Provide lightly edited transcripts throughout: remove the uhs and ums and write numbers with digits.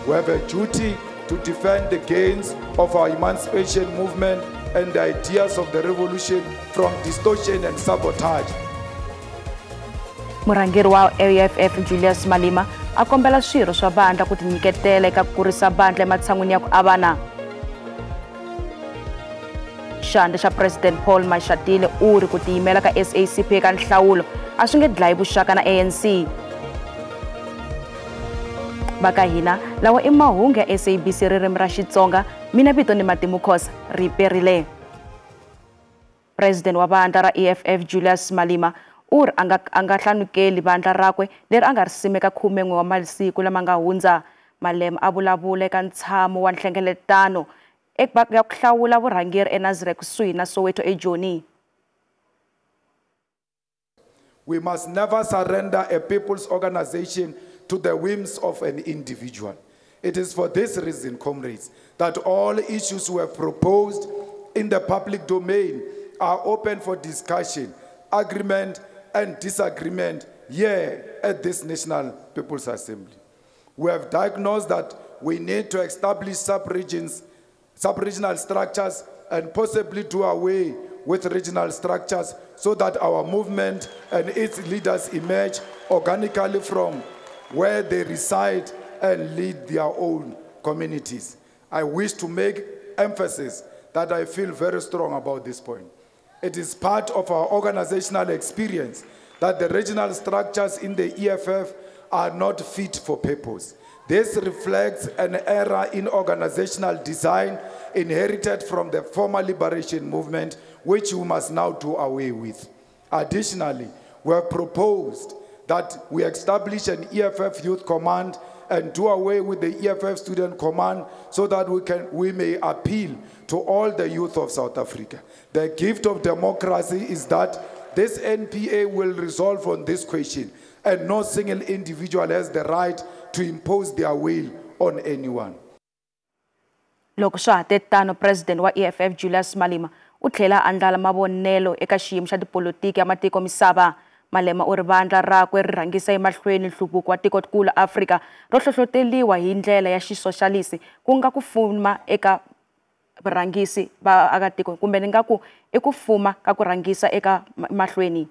We have a duty to defend the gains of our emancipation movement and the ideas of the revolution from distortion and sabotage. Murhangeri wa EFF Julius Malema a kombela swirho swa vandla ku tinyiketela eka ku kurisa vandla ematshan'wini ya ku avana. Xandla xa President Paul Mashatile u ri ku tiyimela ka SACP eka nhlawulo a swi nge dlayi vuxaka na ANC. Va ka hina lawa i mahungu ya SABC ririmi ra Xitsonga, mina vito ni Matimu Khosa ri perile. President wa vandla ra EFF Julius Malema u ri a nga hlanukeli vandla rakwe leri a nga ri simeka 11 wa masiku lama nga hundza. Malema a vulavula eka ntshamo wa nhlengeletano ya ku hlawula vurhangeri eNazareth kusuhi na Soweto eJoni. We must never surrender a people's organization to the whims of an individual. It is for this reason, comrades, that all issues we have proposed in the public domain are open for discussion, agreement, and disagreement here at this National People's Assembly. We have diagnosed that we need to establish sub-regional structures and possibly do away with regional structures so that our movement and its leaders emerge organically from where they reside and lead their own communities. I wish to make emphasis that I feel very strong about this point. It is part of our organizational experience that the regional structures in the EFF are not fit for purpose. This reflects an error in organizational design inherited from the former liberation movement, which we must now do away with. Additionally, we have proposed that we establish an EFF Youth Command and do away with the EFF Student Command so that we may appeal to all the youth of South Africa. The gift of democracy is that this NPA will resolve on this question, and no single individual has the right to impose their will on anyone. Loko swa ha te tano, President wa EFF Julius Malema u tlhela a andlala mavonelo eka xiyimo xa tipolotiki ya matiko misava. Malema u ri vandla rakwe ri rhangisa emahlweni nhluvuko wa tikokulu Afrika ro hlohloteliwa hi ndlela ya xisoxalisi ku nga ku fuma eka varhangisi va akatiko kumbe ni nga ku i ku fuma ka ku rhangisa eka mahlweni.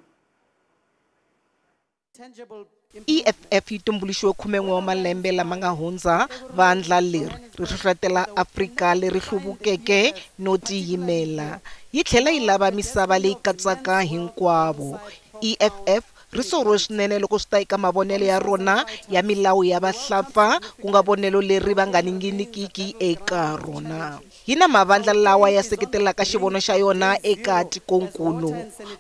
EFF yi tumbuluxiwe 11 wa malembe lama nga hundza. Vandla leri ri hlohlotela Afrika leri hluvukeke no tiyimela. Yi tlhela yi lava misava leyi katsaka hinkwavo. EFF ri soriwe swinene loko swi ta eka mavonelo ya rona ya milawu ya vahlapfa, ku nga vonelo leri va nga ninginikiki eka rona. Yi na mavandla lawa ya seketelaka xivono xa yona eka tikonkulu.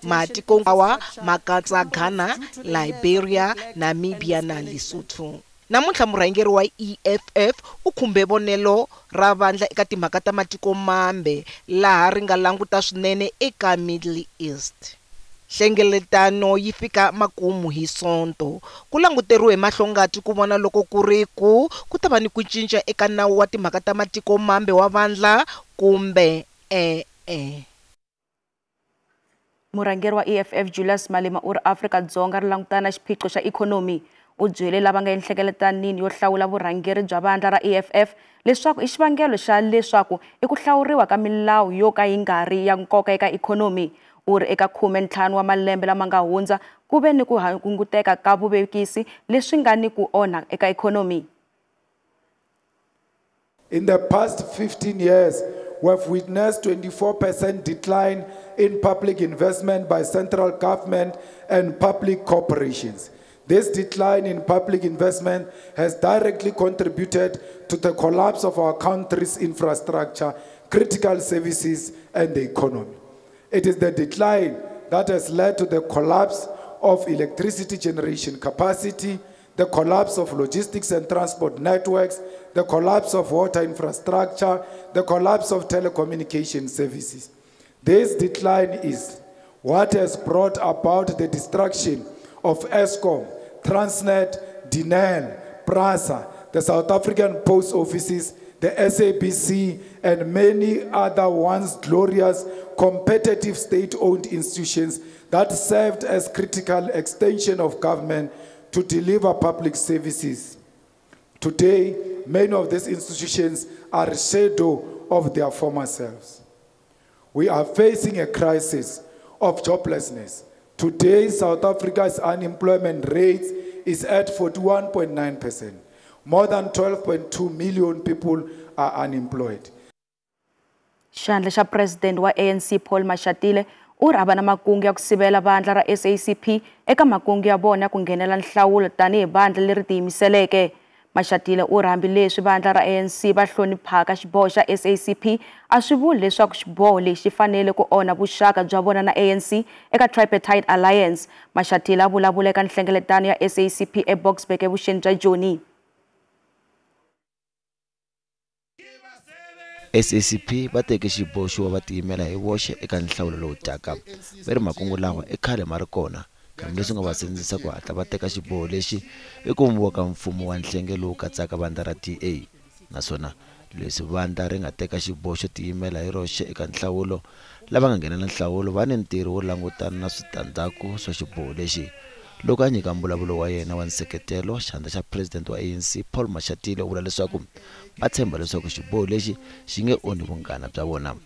Matiko lawa ma katsa Ghana, Liberia, Namibia na Lesotho. Namuntlha murhangeri wa EFF u khumbe vonelo ra vandla eka timhaka ta matiko mambe, laha ri nga languta swinene eka Middle East. Hlengeletano yi fika makumu hi Sonto. Ku languteriwe hi mahlongati ku vona loko ku ri ku ta va ni ku cinca eka nawu wa timhaka ta matiko mambe wa vandla kumbe e-e. Murhangeri wa EFF Julius Malema u ri Afrika-Dzonga ri langutana na xiphiqo xa ikhonomi. U byele lava nga enhlengeletanini yo hlawula vurhangeri bya vandla ra EFF leswaku i xivangelo xa leswaku i ku hlawuriwa ka milawu yo ka yi nga ri ya nkoka eka ikhonomi. U ri eka 15 wa malembe lama nga hundza ku ve ni ku hunguteka ka vuvekisi leswi nga ni ku onha eka ikhonomi. In the past 15 years, we have witnessed 24% decline in public investment by central government and public corporations. This decline in public investment has directly contributed to the collapse of our country's infrastructure, critical services, and the economy. It is the decline that has led to the collapse of electricity generation capacity, the collapse of logistics and transport networks, the collapse of water infrastructure, the collapse of telecommunication services. This decline is what has brought about the destruction of Eskom, Transnet, Denel, PRASA, the South African Post Offices, the SABC, and many other once glorious competitive state-owned institutions that served as critical extension of government to deliver public services. Today, many of these institutions are shadow of their former selves. We are facing a crisis of joblessness. Today, South Africa's unemployment rate is at 41.9%. More than 12.2 million people are unemployed. Xandla xa President wa ANC Paul Mashatile u ri a va na makungu ya ku sivela vandla ra SACP eka makungu ya vona ku nghenela nhlawulo tanihi vandla leri tiyimiseleke. Mashatile u ri hambileswi vandla ra ANC va hloniphaka xiboho xa SACP a swi vuli leswaku xiboho lexi fanele ku onha vuxaka bya vona na ANC eka Tripartite Alliance. Mashatile a vulavula eka nhlengeletano ya SACP eBoksburg evuxeni bya Joni. SACP va teke xiboho xo va tiyimela hi voxe eka nhlawulo lowu taka. Va ri makungu lawa i khale ma ri kona, kambe leswi nga va sindzisa ku hatla va teka xiboho lexi i ku vumbiwa ka mfumo wa nhlenge lowu katsaka vandla ra DA. Naswona leswi vandla ri nga teka xiboho xo tiyimela hi roxe eka nhlawulo, lava nga nghenela nhlawulo va ni ntirho wo langutana na switandzhaku swa xiboho lexi. Loko a nyika mbulavulo wa yena wa nseketelo, xandla xa President wa ANC Paul Mashatile u vula leswaku va tshemba leswaku xiboho lexi xi nge onhi vunghana bya vona.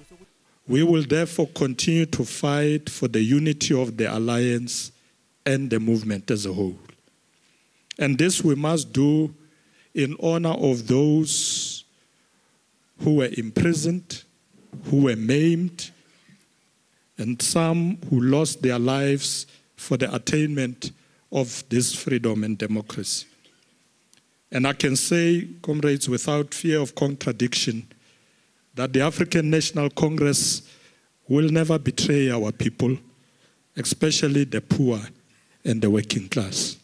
We will therefore continue to fight for the unity of the alliance and the movement as a whole. And this we must do in honor of those who were imprisoned, who were maimed, and some who lost their lives for the attainment of this freedom and democracy. And I can say, comrades, without fear of contradiction, that the African National Congress will never betray our people, especially the poor and the working class.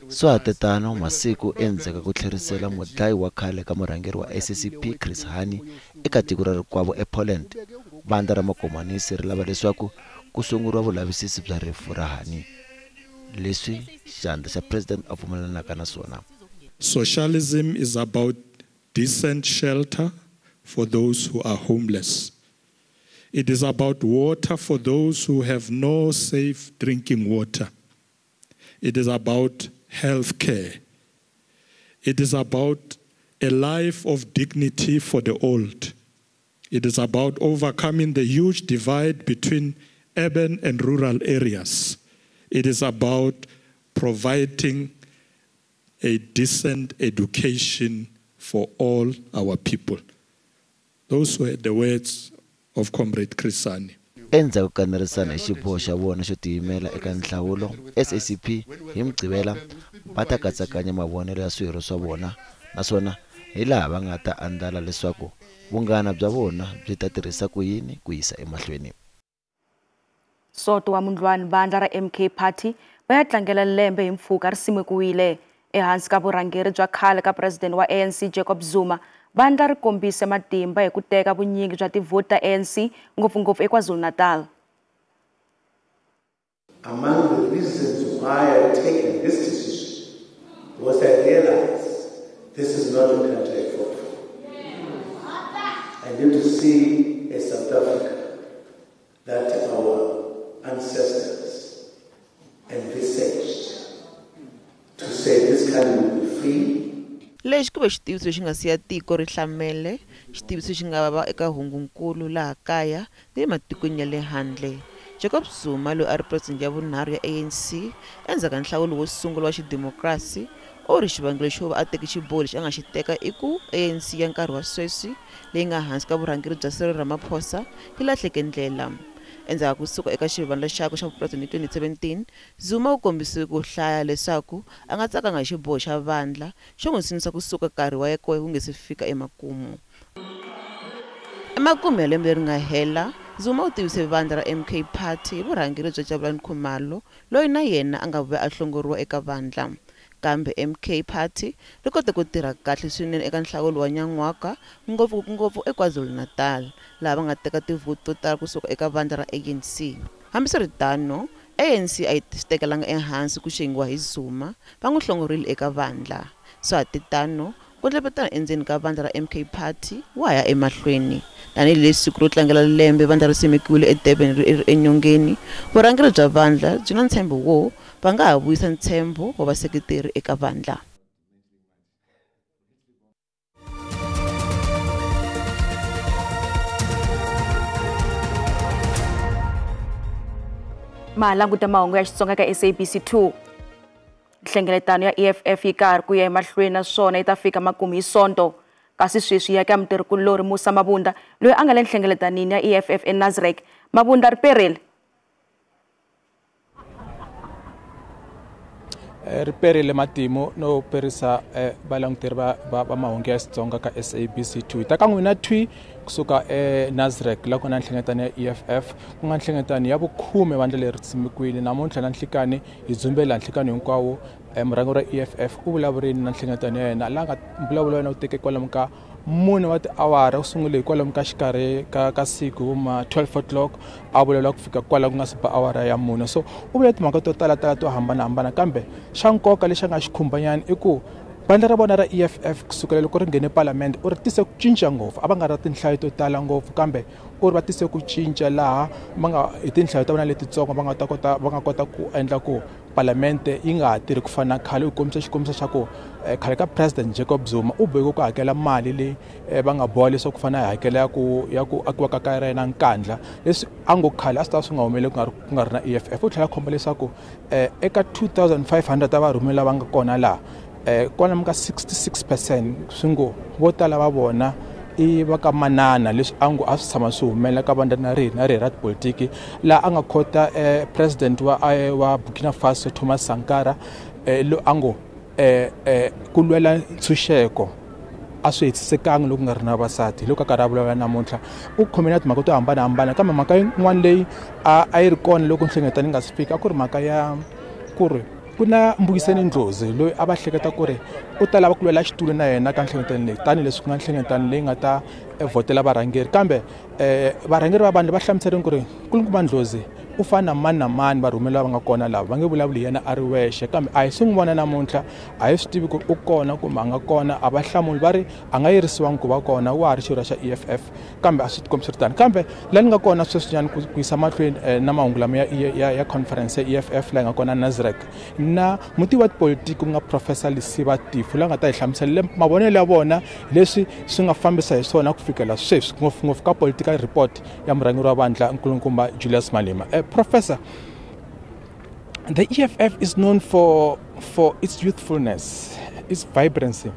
Swa tetano masiku endzhaku ku tlherisela mudlayi wa khale ka murhangeri wa SACP Chris Hani eka tiko ra rikwavo ePoland. Vandla ra makomanisi ri lava leswaku ku sunguriwa vulavisisi bya rifu ra Hani, leswi xandla xa President a pfumelanaka na swona. Socialism is about decent shelter for those who are homeless. It is about water for those who have no safe drinking water. It is about health care. It is about a life of dignity for the old. It is about overcoming the huge divide between urban and rural areas. It is about providing a decent education for all our people. Those were the words of Comrade Chris Hani. Endzhaku ka kanerisana hi xiboho xa vona xo tiyimela eka nhlawulo, SACP hi Mugqivela va ta katsakanya mavonelo ya swirho swa vona, naswona hi laha va nga ta andlala leswaku vunghana bya vona byi ta tirhisa ku yini ku yisa emahlweni. Soto wa Mundlwani vandla ra MK Party va ya tlangela lembe hi mpfhuka ri simekiwile ehansi ka vurhangeri bya khale ka President wa ANC Jacob Zuma. Vandla ri kombise matimba hi ku teka vunyingi bya tivhoti ta ANC ngopfungopfu eKwaZulu-Natal. Among the reasons why I taken this decision was I realized this is not a country I fought for. I need to see a South Africa that our ancestors envisaged to say this country will be free. Lexi ku ve xitiviso xi nga siya tiko ri hlamele, xitiviso xi nga va eka hungunkulu laha kaya ni le matikweni ya le handle. Jacob Zuma loyi a ri president ya vunharhu ya ANC endzhaku ka nhlawulo wo sungula wa xidemokirasi u ri xivangelo xo va a teke xiboho lexi a nga xi teka i ku ANC ya nkarhi wa sweswi leyi nga hansi ka vurhangeri bya Cyril Ramaphosa yi lahleke ndlela. Endzhaku kusuka eka xivandla xakwe xa vupresidente hi 2017, Zuma u kombise ku hlaya leswaku a nga tsakanga hi xiboho xa vandla xo n'wi sindzisa kusuka nkarhi wa yena wu nge se fika emakumu. Emakumu ya lembe leri nga hela, Zuma u tivise vandla ra MK Party hi vurhangeri bya Jabulani Khumalo loyi na yena a nga vuya a hlongoriwa eka vandla. Kambe MK Party ri kote ku tirha kahle swinene eka nhlawulo wa nyan'waka ngopfungopfu eKwaZulu-Natal, laha va nga teka tivhoti to tala kusuka eka vandla ra ANC. Hambiswiritano, ANC a yi swi tekelanga ehansi ku xengiwa hi Zuma, va n'wi hlongorile eka vandla. Swa ha titano, ku ndlepetana endzeni ka vandla ra MK Party wa ha ya emahlweni. Tanihileswi siku ro tlangela lembe vandla ri simekiwile eDurban ri ri enyongeni, vurhangeri bya vandla byi na ntshembo wo va nga ha vuyisa ntshembo wa vaseketeri eka vandla. Malanguta mahungu ya Xitsonga ka SABC 2. Nhlengeletano ya EFF yi karhi ku ya emahlweni naswona yi ta fika makumu hi Sonto. Kasi sweswi ya ka mutirhikulori Musa Mabunda loyi a nga le nhlengeletanini ya EFF eNasrec. Mabunda ri perile. Ri perile matimu no perisa valanguteri va mahungu ya Xitsonga ka SABC 2. Ta ka n'wina thwi kusuka eNasrec la ku na nhlengeletano ya EFF ku nga nhlengeletano ya vukhume vandla leri tsimikwile namuntlha na nhlikani hi dzumbela nhlikani hinkwawo. Murhangeri wa EFF u vulavurini na nhlengeletano ya yena la nga mbulavulo wa yena wu teke kwalomu ka mune wa tiawara, u sungule hi kwalomu ka xikarhi ka siku ma 12 o'clock a vulavula ku fika kwala ku nga si ba awara ya 4. So u vula timhaka to talatala to hambanahambana, kambe xa nkoka lexi a nga xi khumbanyana i ku vandla ra vona ra EFF kusukela loko ri nghene palamende u ri tise ku cinca ngopfu. A va nga ri tinhlayo to tala ngopfu, kambe u ri va tise ku cinca laha va nga hi tinhlayo ta vona letitsongo va nga kota ku endla ku palamente yi nga ha tirhi ku fana na khale. U kombisa xikombiso xa ku khale ka President Jacob Zuma u boheke ku hakela mali leyi va nga boha leswaku ku fana hakela ya ku akiwa ka kaya ra yena Nkandla, leswi a ngo khale a swi ta swi nga humeleli ku nga ri na EFF. U tlhela khomba leswaku eka 2500 ta varhumeli lava nga kona laha kwalomu ka 66% swi ngo vo tala va vona i va ka manana, leswi a ngo a swi tshama swi humelela ka vandla na rihi na rihi ra tipolitiki. Laha a nga khota president wa Burkina Faso Thomas Sankara lo a ngo ku lwela ntshunxeko a swi hetisekanga loko ku nga ri na vavasati. Loko a karhi a vulavula namuntlha u khome na timhaka to hambanahambana, kambe mhaka yin'wana leyi a yi ri kona loko nhlengeletano yi nga si fika a ku ri mhaka ya ku ri ku na Mbuyiseni Ndlozi loyi a va hleketa ku ri u ta lava ku lwela xitulu na yena ka nhlengeletano leyi, tanihileswi ku nga nhlengeletano leyi nga ta vhotela varhangeri. Kambe varhangeri va vandla va hlamuserile ku ri Nkulukumba Ndlozi u fana na mani na mani varhumeli lava nga kona lava va nge vulavuli hi yena a ri wexe, kambe a hi swi n'wi vona namuntlha, a hi swi tivi ku ri u kona kumbe a nga kona. A va hlamuli, va ri a nga yirisiwangi ku va kona, wa ha ri xirho xa EFF, kambe a swi tikombi swi ri tano. Kambe laha ni nga kona sweswinyana ku yisa mahlweni na mahungu lama ya conference ya EFF laha nga kona Nasrec na mutivi wa tipolitiki ku nga Professor Lesiba Teffo la nga ta hi hlamusela mavonelo ya vona leswi swi nga fambisa hi swona ku fikela sweswi, ngopfungopfu ka political report ya murhangeri wa vandla Nkulukumba Julius Malema. Professor, the EFF is known for its youthfulness, its vibrancy.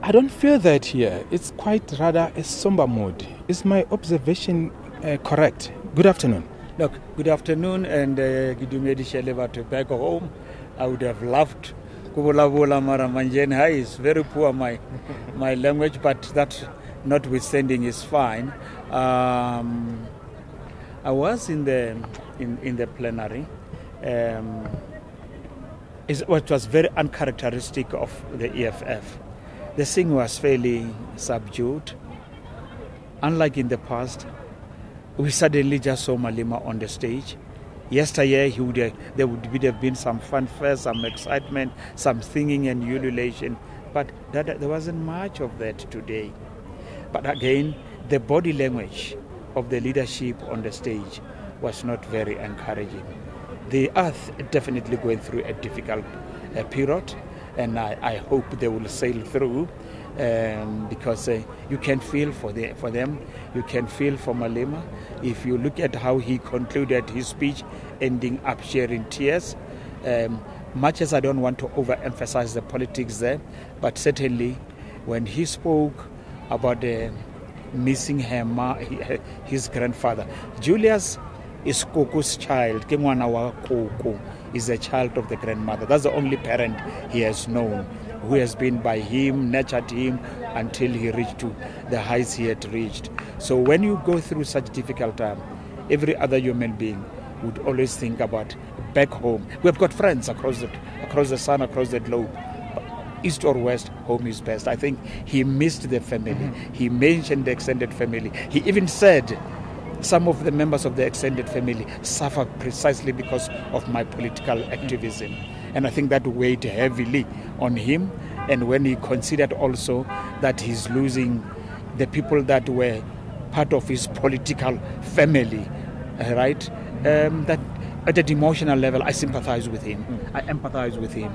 I don't feel that here. It's quite rather a somber mood. Is my observation correct? Good afternoon. Look, good afternoon, and back home. I would have loved kuvulavula mara manjeni. Hi, it's very poor my language, but that notwithstanding is fine. I was in the plenary. It was very uncharacteristic of the EFF. The thing was fairly subdued. Unlike in the past, we suddenly just saw Malema on the stage. Yesteryear, there would have been some fanfare, some excitement, some singing and ululation, but there wasn't much of that today. But again, the body language of the leadership on the stage was not very encouraging. The earth definitely going through a difficult period, and I hope they will sail through, because you can feel for them, you can feel for Malema. If you look at how he concluded his speech, ending up sharing tears, much as I don't want to overemphasize the politics there, but certainly when he spoke about the missing his grandfather. Julius is Koko's child. Ke ngwana wa Koko, is a child of the grandmother. That's the only parent he has known, who has been by him, nurtured him until he reached to the heights he had reached. So when you go through such difficult time, every other human being would always think about back home. We've got friends across the sun, across the globe. East or west, home is best. I think he missed the family. Mm-hmm. He mentioned the extended family. He even said some of the members of the extended family suffer precisely because of my political activism. And I think that weighed heavily on him. And when he considered also that he's losing the people that were part of his political family, right? That at an emotional level, I sympathize with him. I empathize with him.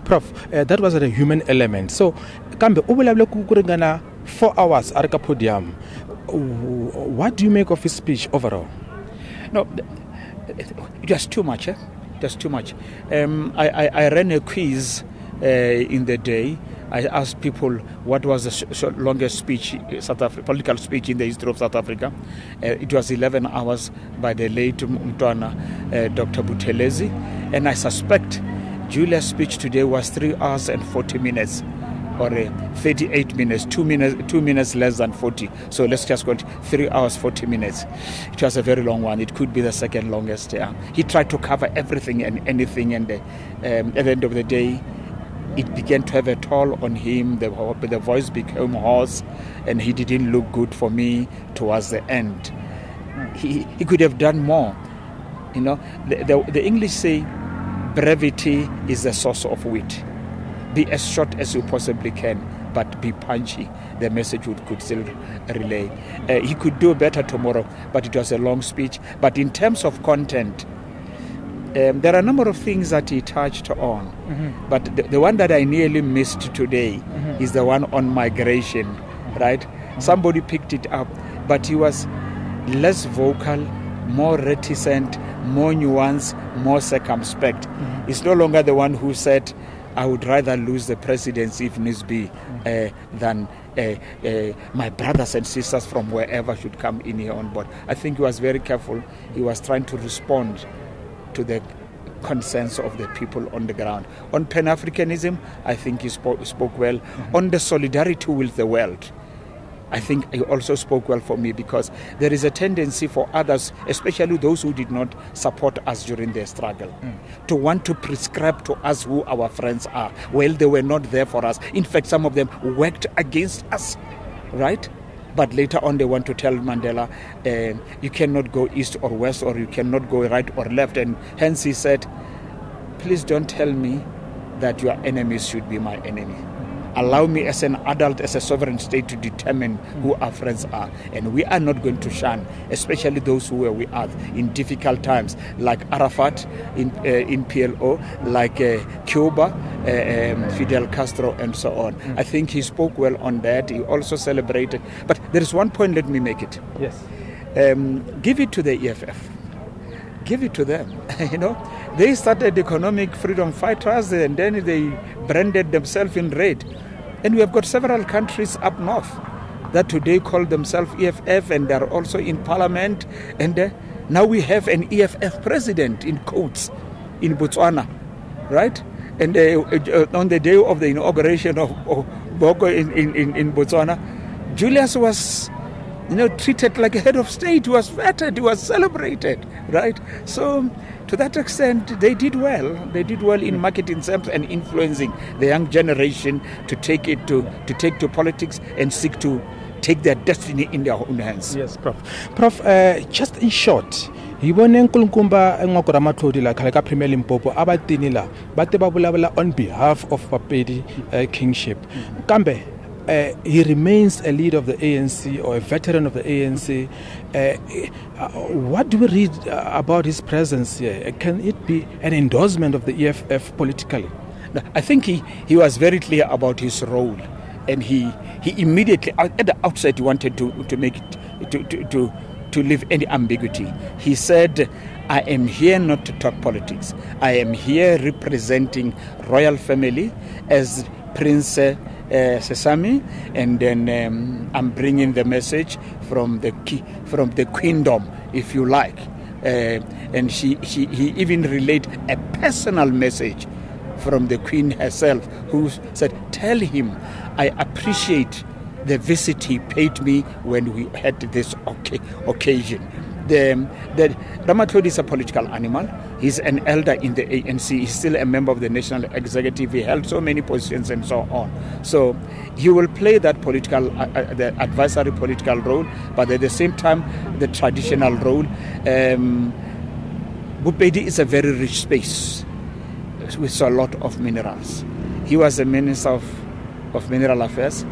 Prof, that was a human element. So, kambe u vulavule ku ringana 4 hours a ri ka podium. What do you make of his speech overall? No, It was too much, eh? It was too much. I ran a quiz in the day. I asked people what was the longest speech, political speech in the history of South Africa. It was 11 hours by the late Mntwana, Dr. Buthelezi. And I suspect Julius' speech today was 3 hours and 40 minutes, or 38 minutes, 2 minutes, 2 minutes less than 40. So let's just go 3 hours, 40 minutes. It was a very long one. It could be the second longest. Yeah. He tried to cover everything and anything, and at the end of the day, it began to have a toll on him. The voice became hoarse, and he didn't look good for me towards the end. He could have done more. You know, the English say, brevity is the source of wit. Be as short as you possibly can, but be punchy. The message could still relay. He could do better tomorrow, but it was a long speech. But in terms of content, there are a number of things that he touched on. Mm-hmm. But the one that I nearly missed today mm-hmm. is the one on migration, right? Mm-hmm. Somebody picked it up, but he was less vocal, more reticent, more nuanced, more circumspect. Mm-hmm. He's no longer the one who said, I would rather lose the presidency if needs be than my brothers and sisters from wherever should come in here on board. I think he was very careful. He was trying to respond to the concerns of the people on the ground. On Pan-Africanism, I think he spoke well. Mm-hmm. On the solidarity with the world, I think he also spoke well for me, because there is a tendency for others, especially those who did not support us during their struggle, to want to prescribe to us who our friends are. Well, they were not there for us. In fact, some of them worked against us, right? But later on, they want to tell Mandela, you cannot go east or west, or you cannot go right or left. And hence he said, please don't tell me that your enemies should be my enemy. Allow me as an adult, as a sovereign state, to determine who our friends are. And we are not going to shun, especially those who we are in difficult times, like Arafat in PLO, like Cuba, Fidel Castro, and so on. I think he spoke well on that. He also celebrated. But there is one point, let me make it. Yes. Give it to the EFF. Give it to them, you know. They started economic freedom fighters, and then they branded themselves in red. And we have got several countries up north that today call themselves EFF, and they're also in parliament. And now we have an EFF president in quotes in Botswana, right? And on the day of the inauguration of Boko in Botswana, Julius was, you know, treated like a head of state. He was feted, he was celebrated, right? So to that extent, they did well. They did well in marketing themselves and influencing the young generation to take it to take to politics and seek to take their destiny in their own hands. Yes, Prof. Prof, just in short, hi vone Nkulunkumba Ngoako Ramatlhodi la khale ka Premier Limpopo a va tini la va te va vulavula on behalf of Bapedi kingship. Kambe he remains a leader of the ANC or a veteran of the ANC. What do we read about his presence here? Can it be an endorsement of the EFF politically? I think he was very clear about his role, and he immediately at the outset he wanted to make it to leave any ambiguity. He said, I am here not to talk politics. I am here representing royal family as Prince Sesame, and then I'm bringing the message from the queendom, if you like. And he even relayed a personal message from the queen herself, who said, tell him I appreciate the visit he paid me when we had this occasion. The Ramatlhodi is a political animal. He's an elder in the ANC. He's still a member of the National Executive. He held so many positions and so on. So he will play that political, the advisory political role, but at the same time, the traditional role. Bopedi is a very rich space with a lot of minerals. He was a minister of mineral affairs.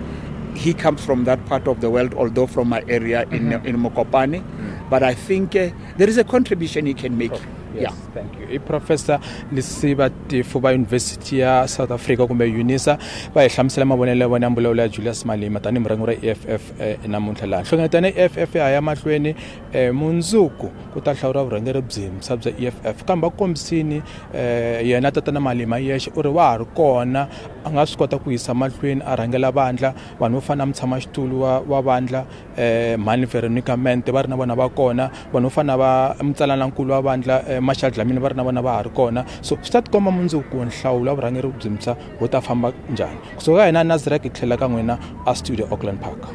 He comes from that part of the world, although from my area in Mokopane. But I think there is a contribution he can make Yes, yeah. Thank you. I Professor Lesiba Teffo va University ya South Africa kumbe UNISA va hi hlamusela mavonelo ya vona ya mbulavulo ya Julius Malema tanihi murhangeri wa EFF namuntlha laha. Nhlengeletano ya EFF ya ha ya mahlweni mundzuku ku ta hlawuriwa vurhangeri byintshwa bya EFF, kambe va kombisini yena tatana Malema yexe u ri wa ha ri kona, a nga swi kota ku yisa mahlweni a rhangela vandla. Vanhu vo fana na mutshamaxitulu wa vandla Mhani Veronica Mente va ri na vona va kona, vanhu vo fana na va mutsalanankulu wa vandla Marshall Dlamini va ri na vona va ha ri kona. So swi ta tikomba mundzuku nhlawulo wa vurhangeri byintshwa wu ta famba njhani. Kusuka hina Nasrec hi tlhela ka n'wina a studio Auckland Park.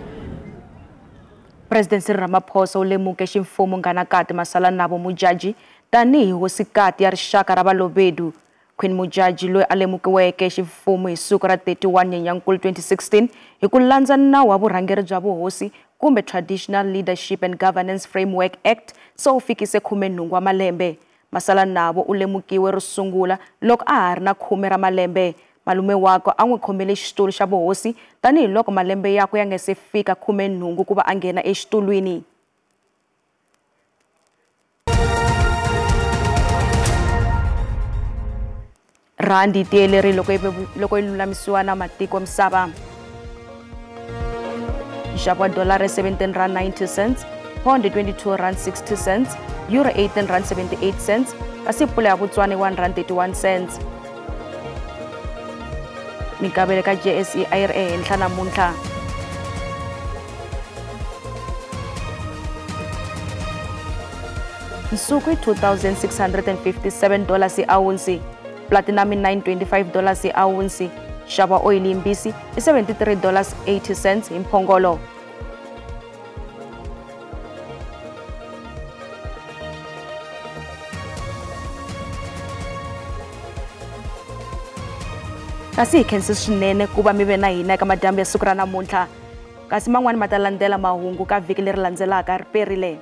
President Cyril Ramaphosa u lemuke ximfumo Nganakati Masalanabo Modjadji tanihi hosikati ya rixaka ra Balobedu. Queen Modjadji loyi a lemukiweke ximfumo hi siku ra 31 Nyenyankulu 2016 hi ku landza nawu wa vurhangeri bya vuhosi kumbe Traditional Leadership and Governance Framework Act se wu fikise 18 wa malembe. Masalanabo u lemukiwe ro sungula loko a ha ri na 10 ra malembe. Malume wakwe a n'wi khomele xitulu xa vuhosi tanihiloko malembe yakwe ya nga se fika 18 ku va a nghena exitulwini. Rhandi yi tiyelerile loko yi lulamisiwa na matiko misava. Nxavo wa dolara 17 rand 90 cents, pound 22 rand 60 cents, euro 18 rand 78 cents, kasi pula ya Botswana 1 rand 31 cents. Minkavelo ka JSE a yi ri ehenhla namuntlha. Nsuku i $2,657 hi awunsi, platinum i $925 hi awunsi, nxavo wa oyili yimbisi i $73.80 hi mphongolo. Kasi hi khensa swinene ku va mi ve na hina eka madyambu ya siku ra namuntlha. Kasi man'wani ma ta landzela mahungu ka vhiki leri landzelaka. Ri perile.